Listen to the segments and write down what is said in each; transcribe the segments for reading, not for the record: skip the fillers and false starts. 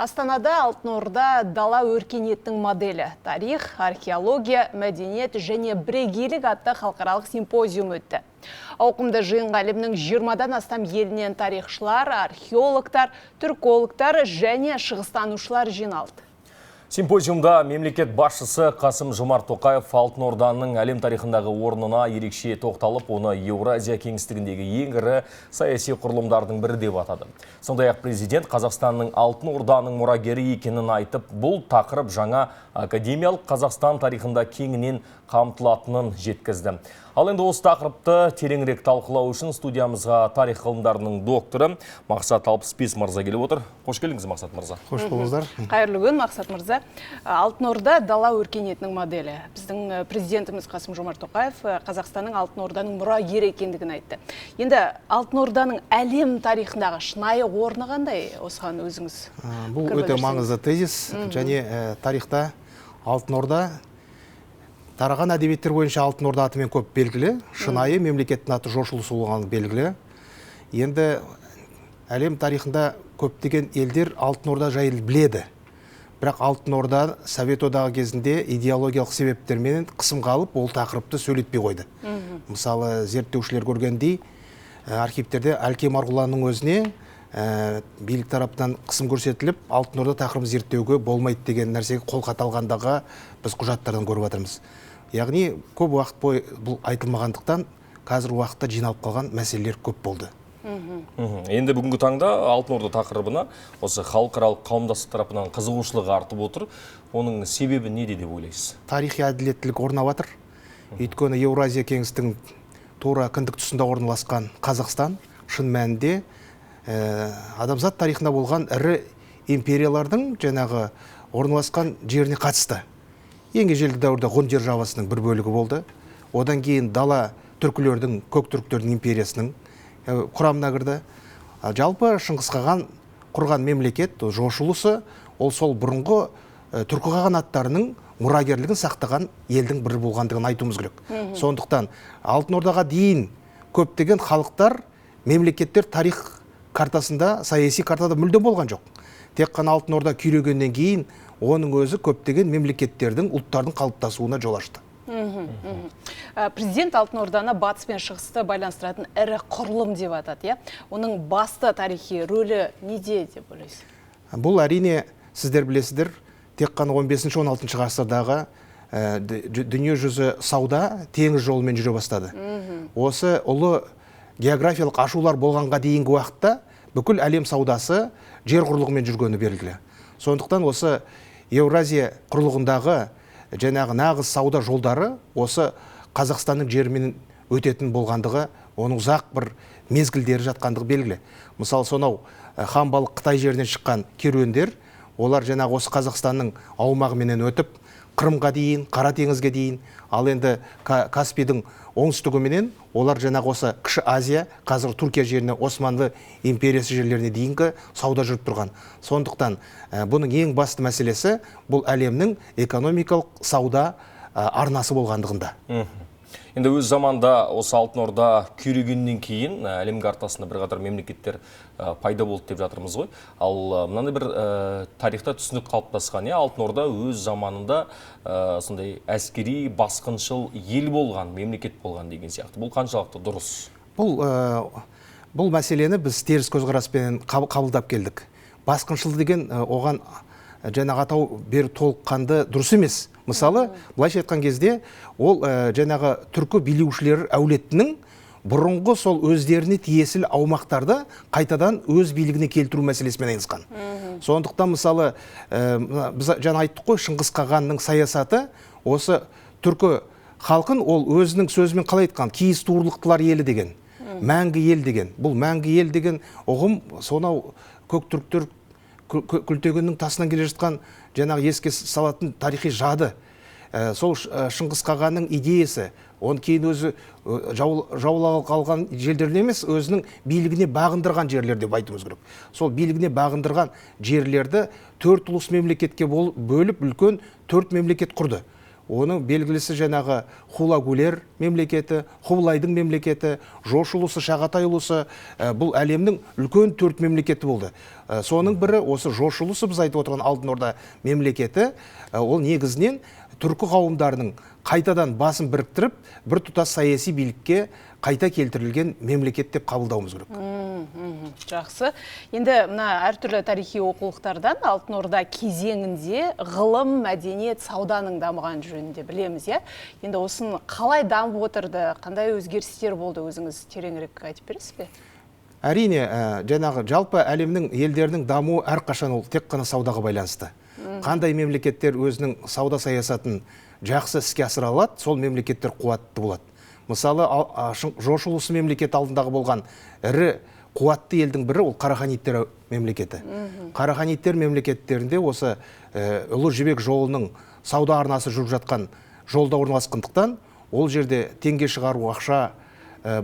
Астанада Алтын Орда дала өркениетінің моделі. Тарих, археология, мәдениет және бірегейлік атты халықаралық симпозиум өтті. Ауқымды жиынға әлемнің 20-дан астам елінен тарихшылар, археологтар, түркологтар және шығыстанушылар жиналды. Симпозиумда мемлекет басшысы Қасым Жомарт Тоқаев Алтын Орданың әлем тарихындағы орнына ерекше тоқталып, оны Еуразия кеңістігіндегі ең ірі саяси құрылымдардың бірі деп атады. Сондай-ақ президент Қазақстанның Алтын Орданың мұрагері екенін айтып, бұл тақырып жаңа академиялық Қазақстан тарихында кеңінен қамтылатынын жеткізді. Ал енді осы тақырыпты тереңірек талқылау үшін студиямызға тарих ғылымдарының докторы Мақсат 65 мырза келіп отыр. Қош келдіңіз, Мақсат мырза. Қош болдыңыздар. Қайырлы күн, Мақсат мырза. Алтын Орда дала өркениетінің моделі. Біздің президентіміз Қасым Жомарт Тоқаев Қазақстанның Алтын Орданың мұрагері екендігін айтты. Енді Алтын Орданың әлем тарихындағы шынайы орны қандай? Осыған өзіңіз Бұл өте маңызды тезис. Және тарихта Алтын Орда тараған әдебиеттер бойынша Алтын Орда атымен көп белгілі, шынайы мемлекеттің аты Жошы ұлысы болғаны белгілі. Енді әлем тарихында көптеген елдер Алтын Орда жайлы біледі. Бірақ Алтын Орда Совет Одағы кезінде идеологиялық себептермен қысымға алып, ол тақырыпты сөйлетпей қойды. Мысалы, зерттеушілер көргендей, архивтерде Әлкей Марғұланның өзіне билік тарапынан қысым көрсетіліп, Алтын Орда тақырыбын зерттеуге болмайды деген нәрсеге қолхат алғандағы біз құжаттардан көріп жатырмыз. Яғни көп уақыт бойы бұл айтылмағандықтан қазір уақытта жиналып қалған мәселелер көп болды. Енді бүгінгі таңда Алтын Орда тақырыбына осы халықаралық қауымдастық тарапынан қызығушылық артып отыр. Оның себебі неде деп ойлайсыз? Тарихи әділеттілік орнап жатыр. Өйткені Еуразия кеңістігінің тура кіндік тұсында орналасқан Қазақстан шын мәнінде адамзат тарихында болған ірі империялардың жаңағы орналасқан жеріне қатысты. Ең ежелгі дәуірде Ғұн державасының бір бөлігі болды. Одан кейін дала түркілердің, көк түріктердің империясының құрамына кірді. Жалпы Шыңғыс қаған құрған мемлекет, Жошы ұлысы, ол сол бұрынғы түркі қағанаттарының мұрагерлігін сақтаған елдің бірі болғандығын айтуымыз керек. Сондықтан Алтын Ордаға дейін көптеген халықтар, мемлекеттер тарих картасында, саяси картада мүлдем болған жоқ. Тек қана Алтын Орда күйрегеннен кейін оның өзі көптеген мемлекеттердің, ұлттардың қалыптасуына жол ашты. Президент Алтын Орданы батыс пен шығысты байланыстыратын ірі құрылым деп атады, иә? Оның басты тарихи рөлі неде деп ойлайсыз? Бұл әрине, сіздер білесіздер, тек қана 15-16 ғасырдағы дүние жүзі сауда теңіз жолымен жүре бастады. Осы ұлы географиялық ашулар болғанға дейінгі уақытта бүкіл әлем саудасы жер құрлығымен жүргені белгілі. Сондықтан осы Еуразия құрлығындағы жаңағы нағыз сауда жолдары осы Қазақстанның жерімен өтетін болғандығы, оның ұзақ бір мезгілдері жатқандығы белгілі. Мысалы, сонау Ханбалық Қытай жерінен шыққан керуендер, олар жаңағы осы Қазақстанның аумағыменен өтіп, Қырымға дейін, Қара теңізге дейін, ал енді Каспийдің оңтүстігіменен олар жаңағы осы Кіші Азия, қазір Түркия жеріне, Османлы империясы жерлеріне дейінгі сауда жүріп тұрған. Сондықтан бұның ең басты мәселесі бұл әлемнің экономикалық сауда арнасы болғандығында. Енді өз заманда осы Алтын Орда күйрегеннен кейін әлем картасында бірқатар мемлекеттер пайда болды деп жатырмыз ғой. Ал мынандай бір тарихта түсінік қалыптасқан, Алтын Орда өз заманында сондай әскери басқыншыл ел болған, мемлекет болған деген сияқты. Бұл қаншалықты дұрыс? Бұл мәселені біз теріс көзқараспен қабылдап келдік. Басқыншыл деген оған жаңағы атау беру толыққанды дұрыс емес. Мысалы, былайша айтқан кезде, ол жаңағы түркі билеушілер әулетінің бұрынғы сол өздеріне тиесілі аумақтарды қайтадан өз билігіне келтіру мәселесімен айналысқан. Сондықтан, мысалы, біз жаңа айттық қой, Шыңғыс қағанның саясаты осы түркі халқын ол өзінің сөзімен қалай айтқан? Киіз туырлықтылар елі деген, мәңгі ел деген. Бұл мәңгі ел деген ұғым сонау көк түріктер Күлтегіннің тасынан келе жатқан жаңағы еске салатын тарихи жады. Сол Шыңғыс қағанның идеясы, оны кейін өзі жаулап қалған жерлерде емес, өзінің билігіне бағындырған жерлер деп айтуымыз керек. Сол билігіне бағындырған жерлерді төрт ұлыс мемлекетке бөліп, үлкен төрт мемлекет құрды. Оның белгілісі жаңағы Хулагулер мемлекеті, Хублайдың мемлекеті, Жошы ұлысы, Шағатай ұлысы, бұл әлемнің үлкен 4 мемлекеті болды. Соның бірі осы Жошы ұлысы, біз айтып отырған Алтын Орда мемлекеті, ол негізінен түркі қауымдарының қайтадан басын біріктіріп, бір тұтас саяси билікке қайта келтірілген мемлекет деп қабылдауымыз керек. Жақсы. Енді мына әртүрлі тарихи оқулықтардан Алтын Орда кезеңінде ғылым, мәдениет, сауданың дамыған жөнінде білеміз, иә? Енді осын қалай дамып отырды, қандай өзгерістер болды, өзіңіз тереңірек айтып бересіз бе? Әрине, жаңағы жалпы әлемнің елдерінің дамуы әрқашан ол тек қана саудаға байланысты. Қандай мемлекеттер өзінің сауда саясатын жақсы іске асыра алады, сол мемлекеттер қуатты болады. Мысалы, Жошы ұлысы мемлекеті алдындағы болған ірі қуатты елдің бірі ол Қараханиттер мемлекеті. Қараханиттер мемлекеттерінде осы Ұлы Жібек жолының сауда арнасы жүріп жатқан жолда орналасқандықтан, ол жерде теңге шығару, ақша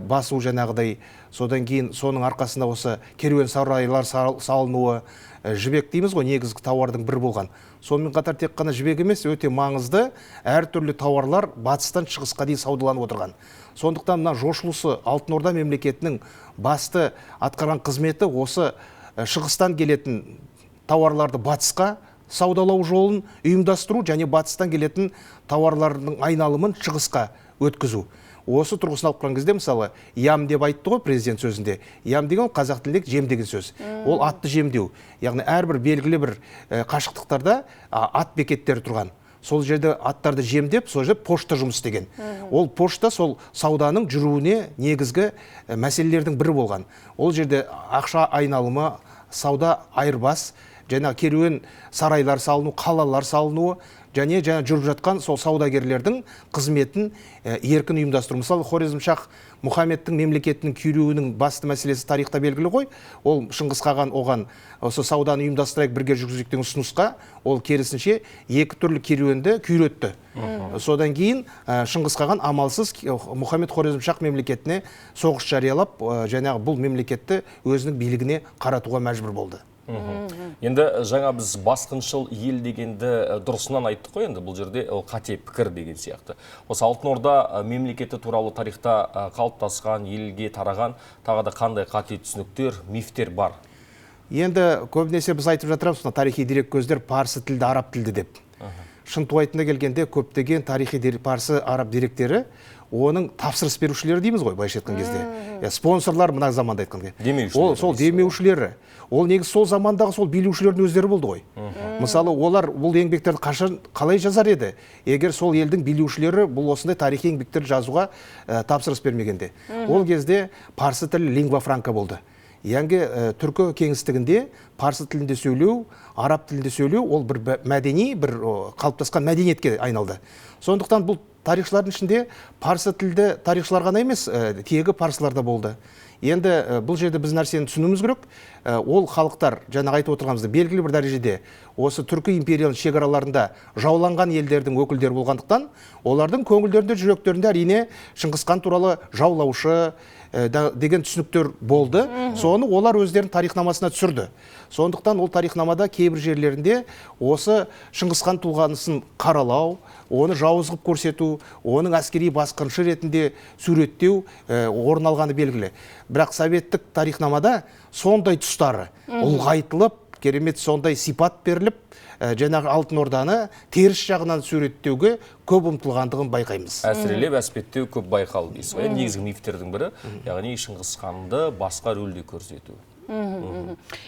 басу жаңағыдай, содан кейін соның арқасында осы керуен сарайлар салынуы, жібек дейміз ғой, негізгі тауардың бірі болған. Сонымен қатар тек қана жібек емес, өте маңызды әртүрлі тауарлар батыстан шығысқа дейін саудаланып отырған. Сондықтан мына Жошы ұлысы Алтын Орда мемлекетінің басты атқарған қызметі осы шығыстан келетін тауарларды батысқа саудалау жолын ұйымдастыру және батыстан келетін тауарлардың айналымын шығысқа өткізу. Осы тұрғысын алып қараған кезде, мысалы, ям деп айтты ғой президент сөзінде. Ям деген ол қазақ тіліндегі жем деген сөз. Ол атты жемдеу. Яғни әрбір белгілі бір қашықтықтарда ат бекеттері тұрған. Сол жерде аттарды жемдеп, сол жерде пошта жұмыс істеген. Ол пошта сол сауданың жүруіне негізгі мәселелердің бірі болған. Ол жерде ақша айналымы, сауда айырбас, және керуен сарайлар салыну, қалалар салынуы, және жаңа жүріп жатқан сол саудагерлердің қызметін еркін ұйымдастыру. Мысалы, Хорезмшах Мұхаммедтің мемлекетінің күйреуінің басты мәселесі тарихта белгілі ғой. Ол Шыңғыс қаған оған осы сауданы ұйымдастырайық, бірге жүргізейік деген ұсынысқа, ол керісінше екі түрлі керуенді күйретті. Содан кейін Шыңғыс қаған амалсыз Мұхаммед Хорезмшах мемлекетіне соғыс жариялап, жаңағы бұл мемлекетті өзінің билігіне қаратуға мәжбүр болды. Енді жаңа біз басқыншыл ел дегенді дұрысынан айттық қой, енді бұл жерде ол қате пікір деген сияқты. Осы Алтын Орда мемлекеті туралы тарихта қалыптасқан, елге тараған тағы да қандай қате түсініктер, мифтер бар? Енді көбінесе біз айтып жатырамыз, мына тарихи дереккөздер парсы тілді, араб тілді деп. Шынтуайтына келгенде көптеген тарихи парсы, араб деректері оның тапсырыс берушілері дейміз ғой, былайша айтқан кезде. Спонсорлар мына заманда айтқан кезде. Демеушілері. Ол сол демеушілері. Ол негізі сол замандағы сол билеушілердің өздері болды ғой. Мысалы, олар бұл еңбектерді қашан қалай жазар еді? Егер сол елдің билеушілері бұл осындай тарихи еңбектерді жазуға тапсырыс бермегенде. Ол кезде парсы тілі лингва франка болды. Яғни түркі кеңістігінде парсы тілінде сөйлеу, араб тілінде сөйлеу ол бір мәдени, бір қалыптасқан мәдениетке айналды. Сондықтан бұл тарихшылардың ішінде парсы тілді тарихшылар ғана емес, тегі парсылар да болды. Енді бұл жерде біз нәрсені түсінуіміз керек. Ол халықтар, жаңағы айтып отырғанымызда, белгілі бір дәрежеде осы түркі империяның шекараларында жауланған елдердің өкілдері болғандықтан, олардың көңілдерінде, жүректерінде әрине Шыңғыс хан туралы жаулаушы деген түсініктер болды. Соны олар өздерінің тарихнамасына түсірді. Сондықтан ол тарихнамада кейбір жерлерінде осы Шыңғыс хан тұлғасын қаралау, оны жауыз қылып көрсету, оның әскери басқыншы ретінде суреттеу орын алғаны белгілі. Бірақ советтік тарихнамада сондай тұстары ұлғайтылып, керемет сондай сипат беріліп, жаңағы Алтын Орданы теріс жағынан суреттеуге көп ұмтылғандығын байқаймыз. Әсірелеп, әспеттеу көп байқалды дейсіз ғой. Негізгі мифтердің бірі, яғни Шыңғыс ханды басқа рөлде көрсету.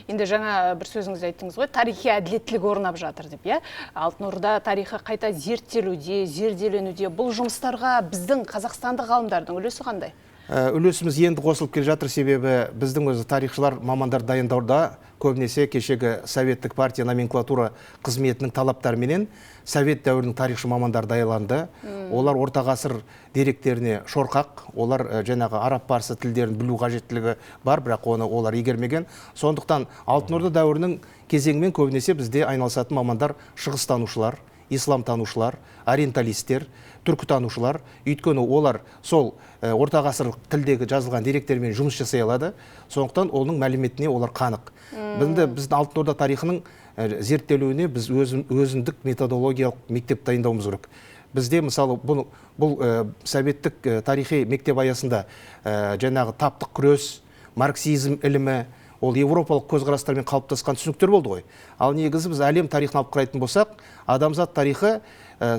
Енді жаңа бір сөзіңізді айттыңыз ғой, тарихи әділеттілік орнап жатыр деп, иә? Алтын Орда тарихы қайта зерттелуде, зерделенуде. Бұл жұмыстарға біздің қазақстандық ғалымдардың үлесі қандай? Үлесіміз енді қосылып келе жатыр, себебі біздің өзі тарихшылар, мамандар дайындауда көбінесе кешегі советтік партия номенклатура қызметінің талаптарыменен совет дәуірінің тарихшы мамандар даярланды. Олар орта ғасыр деректеріне шорқақ, олар жаңағы араб парсы тілдерін білу қажеттілігі бар, бірақ оны олар игермеген. Сондықтан Алтын Орда дәуірінің кезеңімен көбінесе бізде айналысатын мамандар шығыстанушылар, исламтанушылар, ориенталистер, түркітанушылар. Өйткені олар сол орта ғасырлық тілдегі жазылған деректермен жұмыс жасай алады. Сондықтан оның мәліметіне олар қанық. Енді біздің Алтын Орда тарихының зерттелуіне біз өзіндік методологиялық мектеп дайындауымыз керек. Бізде мысалы бұл советтік тарихи мектеп аясында жаңағы таптық күрес, марксизм ілімі, ол еуропалық көзқарастармен қалыптасқан түсініктер болды ғой. Ал негізі біз әлем тарихын алып қарайтын болсақ, адамзат тарихы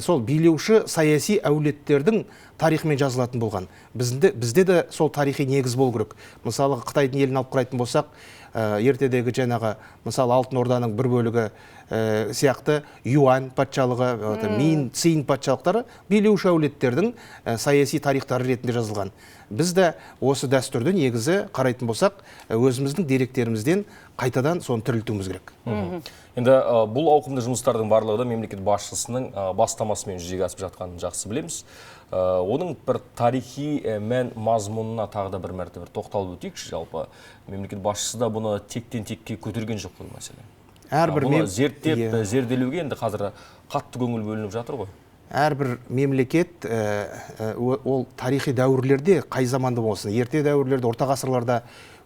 сол билеуші саяси әулеттердің тарихымен жазылатын болған. Бізде де сол тарихи негіз болу керек. Мысалы, Қытайдың елін алып қарайтын болсақ, ертедегі жаңағы, мысалы, Алтын Орданың бір бөлігі сияқты Юань патшалығы, Мин, Цин патшалықтары билеуші әулеттердің саяси тарихтары ретінде жазылған. Біз де осы дәстүрді негізі қарайтын болсақ, өзіміздің деректерімізден қайтадан соны тірілтуіміз керек. Енді бұл ауқымды жұмыстардың барлығы да мемлекет басшысының бастамасымен жүзеге асып жатқанын жақсы білеміз. Оның бір тарихи мән мазмұнына тағы да бір мәрте бір тоқталып өтейікші. Жалпы мемлекет басшысы да бұны тектен текке көтерген жоқ қой мәселе. Әрбір зерттеп, зерделеуге енді қазір қатты көңіл бөлініп жатыр ғой. Әрбір мемлекет ол тарихи дәуірлерде, қай заманда болсын, ерте дәуірлерде, орта ғасырларда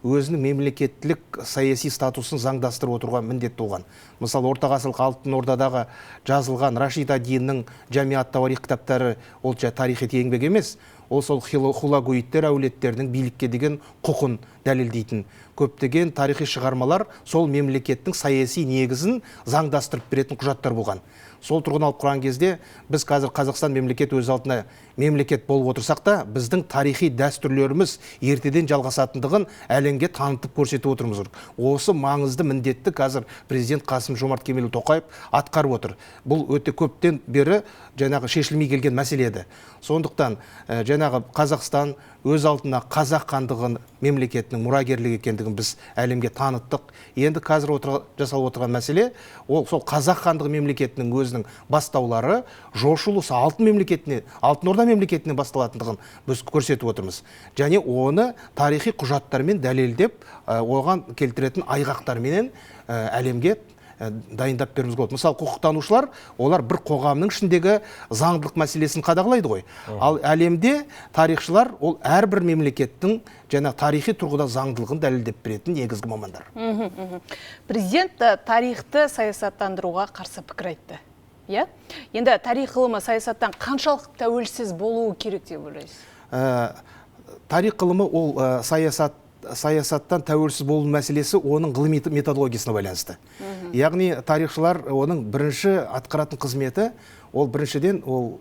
өзінің мемлекеттілік саяси статусын заңдастырып отыруға міндетті болған. Мысалы, орта ғасырлық Алтын Ордадағы жазылған Рашид ад-Диннің Жами ат-Тауарих кітаптары ол тарихи еңбек емес, ол сол хулагуиттер әулеттерінің билікке деген құқын дәлелдейтін көптеген тарихи шығармалар сол мемлекеттің саяси негізін заңдастырып беретін құжаттар болған. Сол тұрғыдан алып қараған кезде біз қазір Қазақстан мемлекет өз алдына мемлекет болып отырсақ та, біздің тарихи дәстүрлеріміз ертеден жалғасатындығын әлемге танытып көрсетіп отырмыз. Осы маңызды міндетті қазір президент Қасым-Жомарт Кемелұлы Тоқаев атқарып отыр. Бұл өте көптен бері жаңағы шешілмей келген мәселе еді. Сондықтан жаңағы Қазақстан өз алдына қазақ хандығын мемлекетінің мұрагерлігі екендігін біз әлемге таныттық. Енді қазір жасалып отырған мәселе ол сол қазақ хандығы мемлекетінің өзінің бастаулары Жошы ұлысы Алтын мемлекетіне, Алтын Орда мемлекетінен басталатындығын біз көрсетіп отырмыз. Және оны тарихи құжаттармен дәлелдеп, оған келтіретін айғақтарменен әлемге дайындап беруіміз болады. Мысалы, құқықтанушылар, олар бір қоғамның ішіндегі заңдылық мәселесін қадағалайды ғой. Ал әлемде тарихшылар ол әрбір мемлекеттің және тарихи тұрғыда заңдылығын дәлелдеп беретін негізгі мамандар. Президент тарихты саясаттандыруға қарсы пікір айтты. Енді тарих ғылымы саясаттан қаншалық тәуелсіз болуы керек деп ойлайсыз? Тарих ғылымы ол саясаттан тәуелсіз болу мәселесі оның ғылыми методологиясына байланысты. Яғни тарихшылар оның бірінші атқаратын қызметі, ол біріншіден ол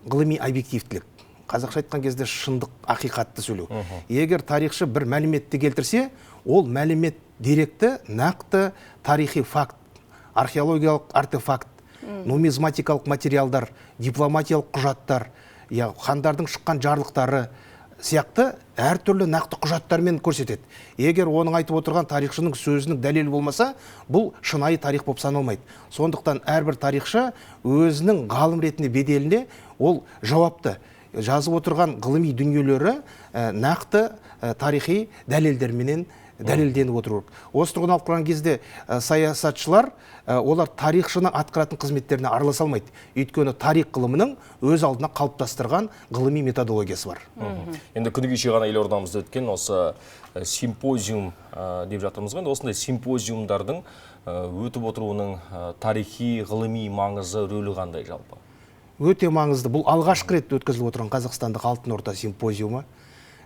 ғылыми объективтілік. Қазақша айтқан кезде шындық, ақиқатты сөйлеу. Егер тарихшы бір мәліметті келтірсе, ол мәлімет деректі, нақты тарихи факт, археологиялық артефакт, нумизматикалық материалдар, дипломатиялық құжаттар, хандардың шыққан жарлықтары сияқты әртүрлі нақты құжаттармен көрсетеді. Егер оның айтып отырған тарихшының сөзінің дәлелі болмаса, бұл шынайы тарих болып саналмайды. Сондықтан әрбір тарихшы өзінің ғалым ретінде беделіне ол жауапты. Жазып отырған ғылыми дүниелері нақты тарихи дәлелдерменен дәлелденіп отыру керек. Осы тұрғыдан алып қараған кезде саясатшылар олар тарихшының атқаратын қызметтеріне араласа алмайды. Өйткені тарих ғылымының өз алдына қалыптастырған ғылыми методологиясы бар. Енді күні кеше ғана елордамызда өткен осы симпозиум деп жатырмыз ғой. Енді осындай симпозиумдардың өтіп отыруының тарихи ғылыми маңызы, рөлі қандай жалпы? Өте маңызды. Бұл алғашқы рет өткізіліп отырған Қазақстандық Алтын Орда симпозиумы.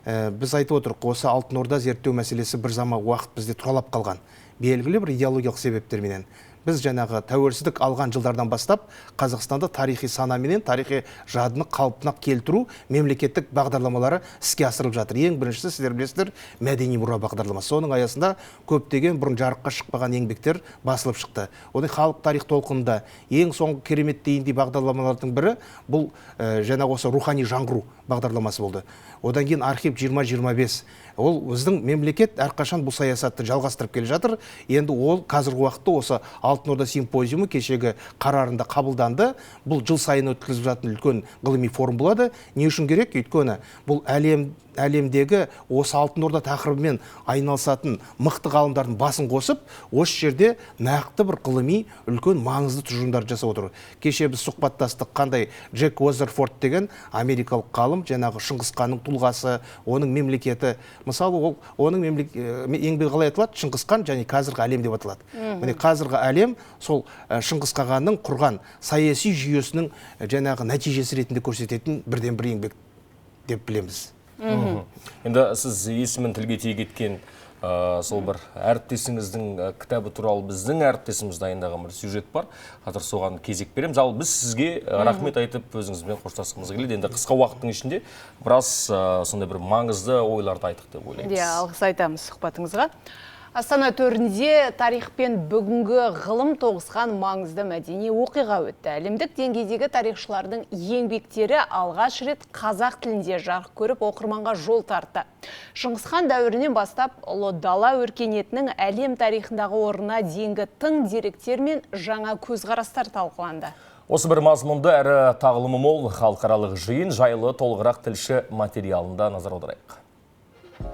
Біз айтып отырық, осы Алтын Орда зерттеу мәселесі бір заман уақыт бізде тұралап қалған. Белгілі бір идеологиялық себептерменен. Біз жаңағы тәуелсіздік алған жылдардан бастап Қазақстанда тарихи санаменен тарихи жадыны қалпына келтіру мемлекеттік бағдарламалары іске асырылып жатыр. Ең біріншісі, сіздер білесіздер, мәдени мұра бағдарламасы. Соның аясында көптеген бұрын жарыққа шықпаған еңбектер басылып шықты. Оның халық тарих толқынында ең соңғы кереметтейіндей бағдарламалардың бірі бұл жаңағы осы рухани жаңғыру бағдарламасы болды. Одан кейін архив 2025. Ол біздің мемлекет әрқашан бұл саясатты жалғастырып келе жатыр. Енді ол қазіргі уақытта осы Алтын Орда симпозиумы кешегі қарарында қабылданды. Бұл жыл сайын өткізіліп жататын үлкен ғылыми форум болады. Не үшін керек? Өйткені бұл әлем әлемдегі осы Алтын Орда тақырыбымен айналысатын мықты ғалымдардың басын қосып, осы жерде нақты бір ғылыми үлкен маңызды тұжырымдар жасап отыр. Кеше біз сұхбаттастық, қандай Джек Уозерфорд деген америкалық ғалым, жаңағы Шыңғыс ханның тұлғасы, оның мемлекеті. Мысалы, ол оның еңбегі қалай аталады? Шыңғыс хан және қазіргі әлем деп аталады. Міне, қазіргі әлем сол Шыңғыс ханның құрған саяси жүйесінің жаңағы нәтижесі ретінде көрсететін бірден бір еңбек деп білеміз. Енді сіз есімін тілге тиек еткен сол бір әріптесіңіздің кітабы туралы біздің әріптесіміз дайындаған бір сюжет бар. Қазір соған кезек береміз. Ал біз сізге рахмет айтып, өзіңізбен қоштасқымыз келеді. Енді қысқа уақыттың ішінде біраз сондай бір маңызды ойларды айттық деп ойлаймыз. Иә, алғыс айтамыз сұхбатыңызға. Астана төрінде тарих пен бүгінгі ғылым тоғысқан маңызды мәдени оқиға өтті. Әлемдік деңгейдегі тарихшылардың еңбектері алғаш рет қазақ тілінде жарық көріп, оқырманға жол тартты. Шыңғыс хан дәуірінен бастап ұлы дала өркениетінің әлем тарихындағы орнына дейінгі тың деректер мен жаңа көзқарастар талқыланды. Осы бір мазмұнды әрі тағылымы мол халықаралық жиын жайлы толығырақ тілші материалында назар аударайық.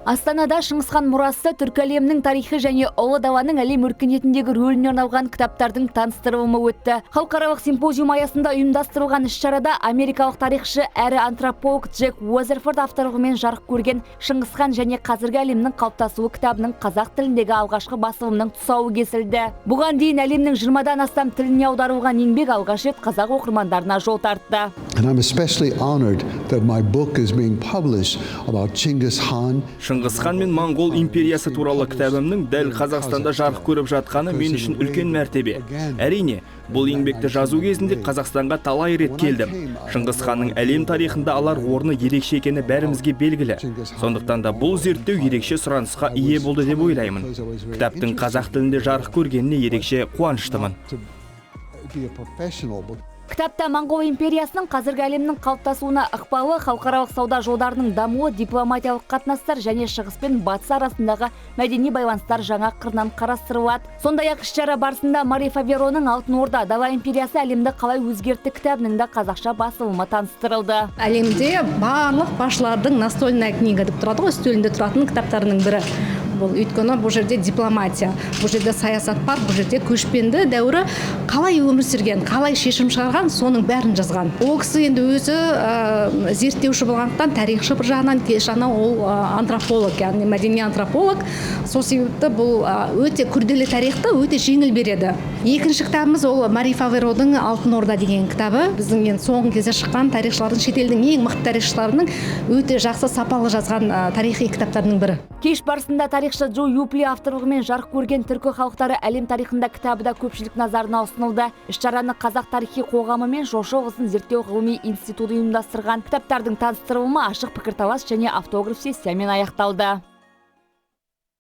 Астанада Шыңғыс хан мұрасы түркі әлемінің тарихы және ұлы даланың әлем өркениетіндегі рөліне арналған кітаптардың таныстырылымы өтті. Халықаралық симпозиум аясында ұйымдастырылған іс-шарада америкалық тарихшы әрі антрополог Джек Уозерфорд авторлығымен жарық көрген Шыңғыс хан және қазіргі әлемнің қалыптасуы кітабының қазақ тіліндегі алғашқы басылымының тұсауы кесілді. Бұған дейін әлемнің 20-дан астам тіліне аударылған еңбек алғаш рет қазақ оқырмандарына жол тартты. And I'm especially honored that my book is being published about Chinggis Khan. Шыңғыс хан мен Моңғол империясы туралы кітабымның дәл Қазақстанда жарық көріп жатқаны мен үшін үлкен мәртебе. Әрине, бұл еңбекті жазу кезінде Қазақстанға талай рет келдім. Шыңғыс ханның әлем тарихында алар орны ерекше екені бәрімізге белгілі. Сондықтан да бұл зерттеу ерекше сұранысқа ие болды деп ойлаймын. Кітаптың қазақ тілінде жарық көргеніне ерекше қуаныштымын. Кітапта Моңғол империясының қазіргі әлемнің қалыптасуына ықпалы, халықаралық сауда жолдарының дамуы, дипломатиялық қатынастар және Шығыс пен Батыс арасындағы мәдени байланыстар жаңа қырынан қарастырылады. Сондай-ақ іс-шара барысында Мари Фавероның Алтын Орда дала империясы әлемді қалай өзгертті кітабының да қазақша басылымы таныстырылды. Әлемде барлық басшылардың настольная книга деп тұрады ғой, үстелінде тұратын кітаптарының бірі. Бұл өйткені бұл жерде дипломатия, бұл жерде саясат бар, бұл жерде көшпенді дәуірі қалай өмір сүрген, қалай шешім шығарған, соның бәрін жазған. Ол кісі енді өзі зерттеуші болғандықтан, тарихшы бір жағынан, келесі жағынан ол антрополог, яғни мәдени антрополог. Сол себепті бұл өте күрделі тарихты өте жеңіл береді. Екінші кітабымыз ол Мари Фавероның Алтын Орда деген кітабы. Біздің енді соңғы кезде шыққан тарихшылардың, шетелдің ең мықты тарихшыларының өте жақсы сапалы жазған тарихи кітаптарының бірі. Кеш барысында тарихшы Джо Юпли авторлығымен жарық көрген Түркі халықтары әлем тарихында кітабы да көпшілік назарына ұсынылды. Іс-шараны Қазақ тарихи қоғамы мен Жошы ұғысын зерттеу ғылыми институты ұйымдастырған. Кітаптардың таныстырылымы ашық пікірталас және автограф сессиямен аяқталды.